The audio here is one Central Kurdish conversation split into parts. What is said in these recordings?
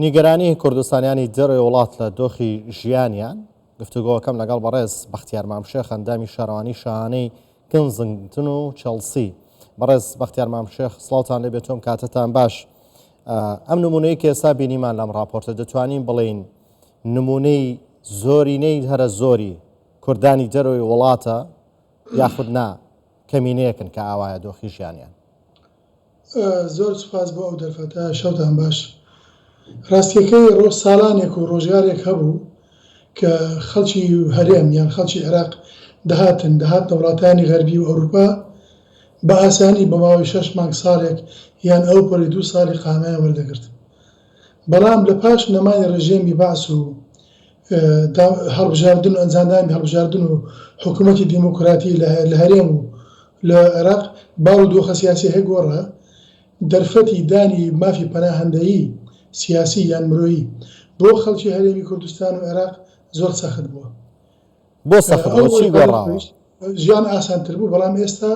نیگەرانی کوردستانیانی دەرەوەی وڵات لە دۆخی ژیانیان، گفتوگۆکەم لەگەڵ بەڕێز بەختیار مام شێخ ئەندامی شارەوانی شاهانەی کنزنگتن و چێڵسی. بەڕێز بەختیار مام شێخ سڵاوتان لێ بێت و ئەم کاتەتان باش. ئەم نمونەی کە ئێستا بینیمان لەم ڕاپۆرتە دەتوانین بڵێین نمونەی زۆرینەی هەرە زۆری کوردانی دەرەوەی وڵاتە یاخود نا کەمینەیەکن کە ئاوایە دۆخی ژیانیان؟ زۆر سوپاس بۆ ئەو دەرفەتە، شەوتان باش. ڕاستیەکەی ڕۆ ساڵانێک و ڕۆژگارێک هەبوو کە خەڵکی هەرێم یان خەڵکی عێراق دەهاتن دەهاتنە وڵاتانی غەربی و ئەوروپا بە ئاسانی بە ماوەی شەش مانگ ساڵێک یان ئەوپەڕی دوو ساڵ ئیقامەیان وەردەگرت. بەڵام لە پاش نەمانی ڕژێمی بەعس و هەڵبژاردن و ئەنجامدانی هەڵبژاردن و حکوومەتی دیموکراتی لە هەرێم و لە عێراق بارودۆخە سیاسییەکە گۆڕا، دەرفەتی دانی مافی پەناهەندەیی سیاسی یان مرۆیی بۆ خەڵکی هەرێمی کوردستان و عێراق زۆر سەخت بووە. بۆ سەخت بووە؟ چی گۆڕاوە؟ ژیان ئاسانتر بوو، بەڵام ئێستا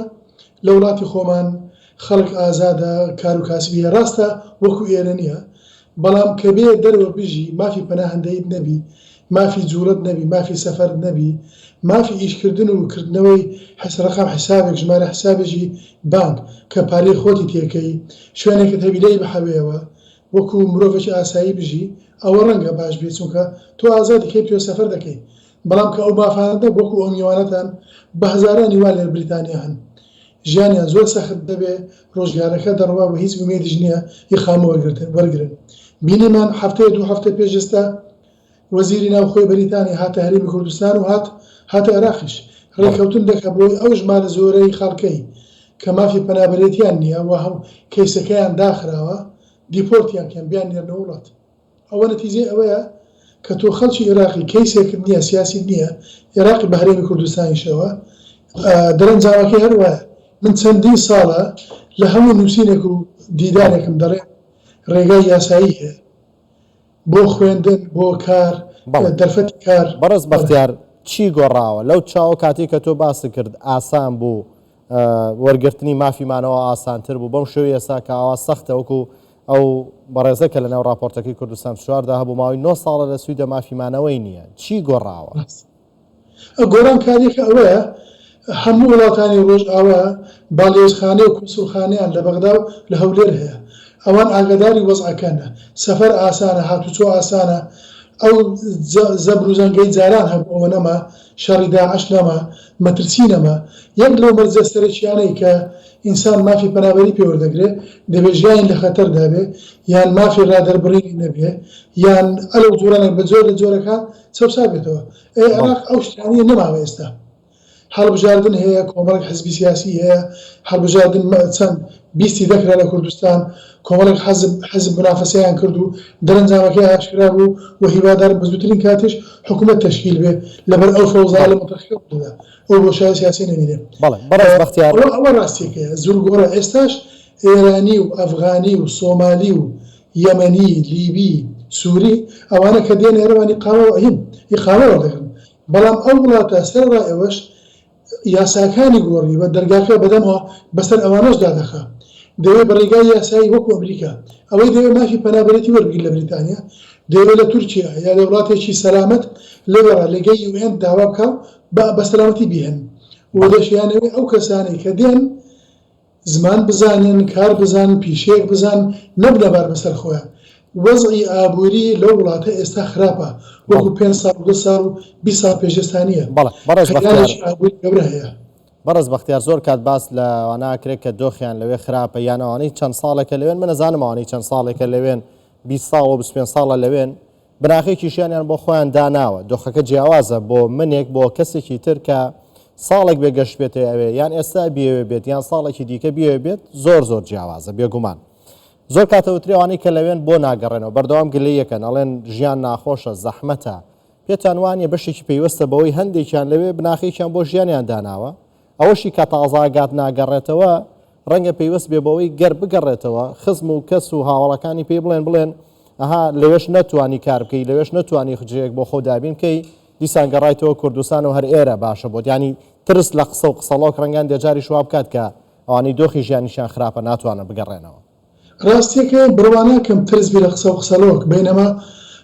لە وڵاتی خۆمان خەڵک ئازادە، کار و کاسبی هەیە، ڕاستە وەکو ئێرە نییە، بەڵام کە بێیە دەرەوە بژی، مافی پەناهەندەییت نەبی، مافی جوڵەت نەبی، مافی سەفەرت نەبی، مافی ئیشکردن و کردنەوەی حس ڕەقەم حسابێک، ژمارە حسابێکی بانک کە پارەی خۆتی تێکەی، شوێنێکت هەبی لێی بحەوێیەوە، وەکو مرۆڤێکی ئاسایی بژی، ئەوە ڕەنگە باش بێ، چونکە تۆ ئازادی کەی بتەوێ سەفەر دەکەی، بەڵام کە ئەو مافانەت نەبوو وەکو ئەو میوانەتان بە هەزارانی وا لە بریتانیا هەن ژیانیان زۆر سەخت دەبێ ڕۆژگارەکە دەڕوا و هیچ ئومێدیش نییە ئیقامە وەرگرتن وەرگرن بینیمان هەفتەیە دوو هەفتە پێش ئێستا وەزیری ناوخۆی بەریتانیا هاتە هەرێمی کوردستان و هات هاتە عێراقیش ڕێککەوتن دەکا بۆی ئەو ژمارە زۆرەی خەڵکەی کە مافی پەنابەرێتیان نییە و کەیسەکەیان داخراوە دیپۆرتیان کەن بیاننێرنەوە وڵات. ئەوە نەتیجەی ئەوەیە کە تۆ خەڵکی ئێراقی کەیسێکت نییە، سیاسیت نییە، ئێراقی بە هەرێمی کوردستانیشەوە، دەرەنجامەکەی هەر وایە. من چەندین ساڵە لە هەموو نووسینێک و دیدارێکم دەڵێم ڕێگای یاسایی هەیە بۆ خوێندن، بۆ کار، دەرفەتی کار. بەڕێز بەختیار چی گۆڕاوە لەو چاوە کاتێک کە تۆ باست کرد ئاسان بوو وەرگرتنی مافی مانەوە ئاسانتر بوو بەم شێوەی ئێستا کە ئاوا سەختە وەکو ئەو بەڕێزە کە لەناو راپۆرتەکەی کوردستان چواردا هەبوو ماوەی نۆ ساڵە لە سویدە مافی مانەوەی نییە چی گۆڕاوە؟ گۆڕانکاریەکە ئەوەیە هەموو وڵاتانی ڕۆژئاوا باڵیۆزخانە و کونسوڵخانەیان لە بەغدا و لە هەولێر هەیە ئەوان ئاگاداری وەزعەکەنە سەفەر ئاسانە هاتوچۆ ئاسانە ئەو زەبر و زەنگەی جاران هەبوو ئەوە نەما شەڕی داعش نەما، مەترسی نەما. یەک لەو مەرجە سەرەکییانەی کە ئینسان مافی پەنابەری پێ وەردەگرێ، دەبێ ژیانی لە خەتەردا بێ، یان مافی ڕادەربڕینی نەبێ، یان ئەلەو جۆرانە بە جۆر لە جۆرەکان چەوسابێتەوە. ئەی عێراق ئەو شتانەی نەماوە ئێستا. هەڵبژاردن هەیە، کۆمەڵێک حزبی سیاسی هەیە، هەڵبژاردن چەند بیستی دەکرا لە کوردستان، کۆمەڵێک حزب حزب مونافەسەیان کرد و دەرەنجامەکەی ئاشکرا بوو و هیوادارم بە زووترین کاتیش حکوومەت تەشکیل بێ لەبەر ئەو فەوزایە لە مەنتەقەکە ڕوودەدا ئەو بۆشایە سیاسیە نەمینێ. بەڵێ بەڕێز بەختیار. ئەوە ئەوە ڕاستیەکەیە زولگۆڕە ئێستاش ئێرانی و ئەفغانی و سۆمالی و یەمەنی لیبی سوری ئەوانە کە دێن ئێرە وان ئیقامە هین ئیقامە وەردەگرن بەڵام ئەو وڵاتە سەرەڕای ئەوەش یاساکانی گۆڕی و دەرگاکە بەدەمەوە بەسەر ئەوانەشدا دەخا. دەیەوێ بە ڕێگای یاسایی وەکو ئەمریکا، ئەوەی دەیەوێ مافی پەنابەرێتی وەربگری لە بریتانیا، دەیەوێ لە تورکیا یا لە وڵاتێکی سەلامەت لەوێڕا لێگەی یو ئێن داوا بکا و بە سەلامەتی بیهێنن و دەشیانەوێ ئەو کەسانەی کە دێن زمان بزانن، کار بزانن، پیشەیەک بزانن، نەبنە بار بەسەر خۆیان. وەزعی ئابووری لەو وڵاتە ئێستا خراپە، وەکو پێنج ساڵ و دە ساڵ و 20 ساڵ پێش ئێستا نییە. بەڵێ بەڕێز بەختیار. قەیرانێکی ئابووری گەورە هەیە. بەڕێز بەختیار زۆر کات باس لەوانە ئەکرێت کە دۆخیان لەوێ خراپە یان ئەوانەی چەند ساڵێکە لەوێن، من ئەزانم ئەوانەی چەند ساڵێکە لەوێن، 20 ساڵ و 25 ساڵە لەوێن، بناغەیەکی ژیانیان بۆ خۆیان داناوە، دۆخەکە جیاوازە بۆ منێک بۆ کەسێکی تر کە ساڵێک بێ گەشت بێتە ئەوێ یان ئێستا بیەوێ بێت یان ساڵێکی دیکە بیەوێ بێت زۆر زۆر جیاوازە بێگومان زۆر کاتە وترێ ئەوانەی کە لەوێن بۆ ناگەڕێنەوە بەردەوام گلەیەکەن ئەڵێن ژیان ناخۆشە زەحمەتە پێتان وانە بەشێکی پەیوەستە بەوەی هەندێکیان لەوێ بناخێکیان بۆ ژیانیان داناوە ئەوەشی کە تازە ئاگات ناگەڕێتەوە ڕەنگە پەیوەست بێ بەوەی گەر بگەڕێتەوە خزم و کەس و هاوەڵەکانی پێی بڵێن بڵێن ئەها لەوێش نەتوانی کار بکەی لەوێش نەتوانی جێیەک بۆ خۆ دابین بکەی دیسان گەڕایتەوە کوردستان و هەر ئێرە باشە بۆت یانی ترس لە قسە و قسەڵۆک ڕەنگە هەندێ جاریش وا بکات کە ئەوانەی دۆخی ژیانیشیان خراپە ناتوانن بگەڕێنەوە. ڕاستیەکەی بڕوا ناکەم ترس بی لە قسە و قسەلۆک بەینەما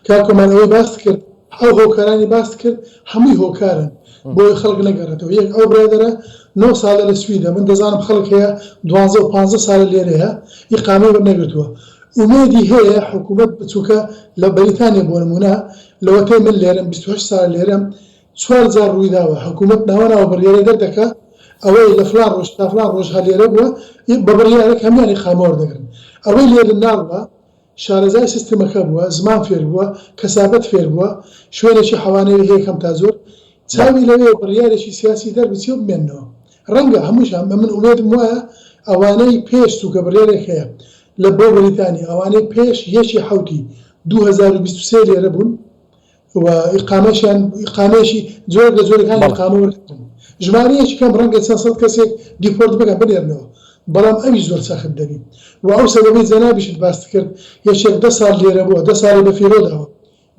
کاک کۆمار ئەوەی باست کرد ئەو هۆکارانی باست کرد هەمووی هۆکارن بۆی خەڵک نەگەڕێتەوە یەک ئەو برادەرە نۆ ساڵە لە سویدە من دەزانم خەڵک هەیە دوانزە و پانزە سالە لێرەیە ئیقامەی وەرنەگرتووە ئومێدی هەیە حکومەت بچوکە لە بەریتانیا بۆ نمونە لەوەتەی من لێرەم 28 سالە لێرەم چوار جار ڕوویداوە حکومەت ناوە ناوە بڕیارێ دەردەکا ئەوەی لە فلان ڕۆژ تا فلان ڕۆژ هەر لێرە بووە بە بڕیارێک هەموویان ئیقامە وەردەگرن ئەوەی لێرە ناڕوا شارەزای سیستمەکە بووە زمان فێر بووە کەسابەت فێر بووە شوێنێکی حەوانەوەی هەیە کەم تا زۆر چاوی لەوێ بڕیارێکی سیاسی دەربچێ و بمێننەوە ڕەنگە هەمووشیان من ئومێدم وایە ئەوانەی پێش چونکە بڕیارێک هەیە لە بۆ بەریتانیا ئەوانەی پێش یەکی حەوتی 2023 لێرە بوون و ئیقامەشیان ئیقامەیەکی جۆرێک لە جۆرەکانی بەڵێ. ئیقامە وەرگرن ژمارەیەکی کەم ڕەنگە چەند سەد کەسێک deport بکەن بنێرنەوە بەڵام ئەویش زۆر سەخت دەبی و ئەو سەبەبەی جەنابیشت باست کرد یەکێک دە ساڵ لێرە بووە دە ساڵی بە فیرۆ داوە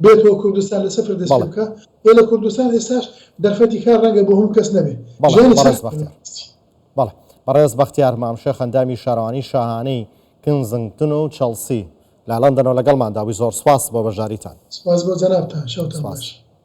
بێتەوە کوردستان لە سفر دەست پێ بەڵێ. بکا ئێ لە کوردستان ئێستاش دەرفەتی کار ڕەنگە بۆ هەموو کەس نەبێ بەڵێ ژیانی بەڕێز سەخت بەختیار. بەڵێ بەڕێز بەختیار مام شێخ ئەندامی شارەوانی شاهانەی کنزنگتن و چێڵسی لە لەندەنەوە لەگەڵماندا بووی زۆر سوپاس بۆ بەشداریتان. سپاس بۆ جەنابتان شەوتان سپاس. باش.